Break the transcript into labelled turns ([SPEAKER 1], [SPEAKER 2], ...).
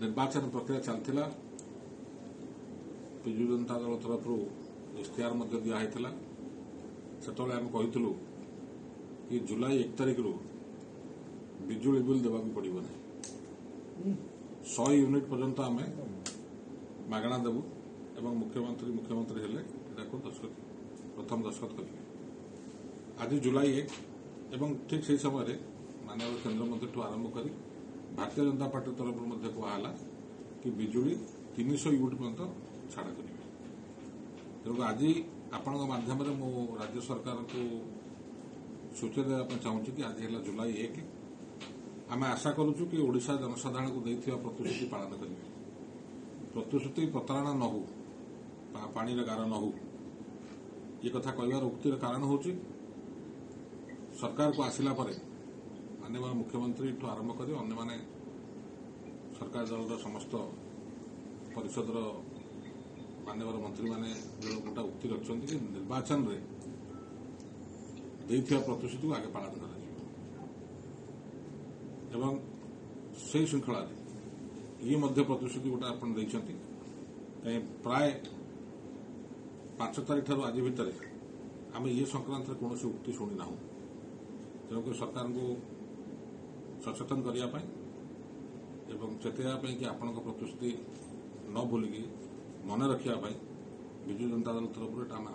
[SPEAKER 1] ନିର୍ବାଚନ ପ୍ରକ୍ରିୟା ଚାଲିଥିଲା, ବିଜୁ ଜନତା ଦଳ ତରଫରୁ ଇସ୍ତିହାର ମଧ୍ୟ ଦିଆହେଇଥିଲା। ସେତେବେଳେ ଆମେ କହିଥିଲୁ କି ଜୁଲାଇ 1 ତାରିଖରୁ ବିଜୁଳି ବିଲ୍ ଦେବାକୁ ପଡ଼ିବ ନାହିଁ, 100 ୟୁନିଟ୍ ପର୍ଯ୍ୟନ୍ତ ଆମେ ମାଗଣା ଦେବୁ ଏବଂ ମୁଖ୍ୟମନ୍ତ୍ରୀ ହେଲେ ଏଟାକୁ ପ୍ରଥମ ଦସ୍ତଖତ କରିବେ। ଆଜି ଜୁଲାଇ 1 ଏବଂ ଠିକ୍ ସେହି ସମୟରେ ମାନ୍ୟବର କେନ୍ଦ୍ରମନ୍ତ୍ରୀଠୁ ଆରମ୍ଭ କରି ଭାରତୀୟ ଜନତା ପାର୍ଟି ତରଫରୁ ମଧ୍ୟ କୁହାହେଲା କି ବିଜୁଳି 300 ୟୁନିଟ୍ ପର୍ଯ୍ୟନ୍ତ ଛାଡ଼ କରିବେ। ତେଣୁ ଆଜି ଆପଣଙ୍କ ମାଧ୍ୟମରେ ମୁଁ ରାଜ୍ୟ ସରକାରଙ୍କୁ ସୂଚନା ଦେବା ପାଇଁ ଚାହୁଁଛି କି ଆଜି ହେଲା ଜୁଲାଇ 1, ଆମେ ଆଶା କରୁଛୁ କି ଓଡ଼ିଶା ଜନସାଧାରଣଙ୍କୁ ଦେଇଥିବା ପ୍ରତିଶ୍ରୁତି ପାଳନ କରିବେ। ପ୍ରତିଶ୍ରୁତି ପ୍ରତାରଣା ନ ହଉ, ପାଣିର ଗାର ନ ହଉ। ଏ କଥା କହିବାର ଉକ୍ତିର କାରଣ ହେଉଛି ସରକାରକୁ ଆସିଲା ପରେ ମାନ୍ୟବର ମୁଖ୍ୟମନ୍ତ୍ରୀଠୁ ଆରମ୍ଭ କରି ଅନ୍ୟମାନେ ସରକାର ଦଳର ସମସ୍ତ ପରିଷଦର ମାନ୍ୟବର ମନ୍ତ୍ରୀମାନେ ଯେଉଁ ଗୋଟା ଉକ୍ତି ରଖିଛନ୍ତି କି ନିର୍ବାଚନରେ ଦେଇଥିବା ପ୍ରତିଶ୍ରୁତିକୁ ଆଗେ ପାଳନ କରାଯିବ ଏବଂ ସେହି ଶୃଙ୍ଖଳାରେ ଇଏ ମଧ୍ୟ ପ୍ରତିଶ୍ରୁତି ଗୋଟା ଆପଣ ଦେଇଛନ୍ତି। କାହିଁ ପ୍ରାୟ 5 ତାରିଖ ଠାରୁ ଆଜି ଭିତରେ ଆମେ ଇଏ ସଂକ୍ରାନ୍ତରେ କୌଣସି ଉକ୍ତି ଶୁଣିନାହୁଁ। ତେଣୁକରି ସରକାରଙ୍କୁ ସଚେତନ କରିବା ପାଇଁ ଏବଂ ଚେତାଇବା ପାଇଁ କି ଆପଣଙ୍କ ପ୍ରତିଶ୍ରୁତି ନ ଭୁଲିକି ମନେ ରଖିବା ପାଇଁ ବିଜୁ ଜନତା ଦଳ ତରଫରୁ ଏଟା ଆମେ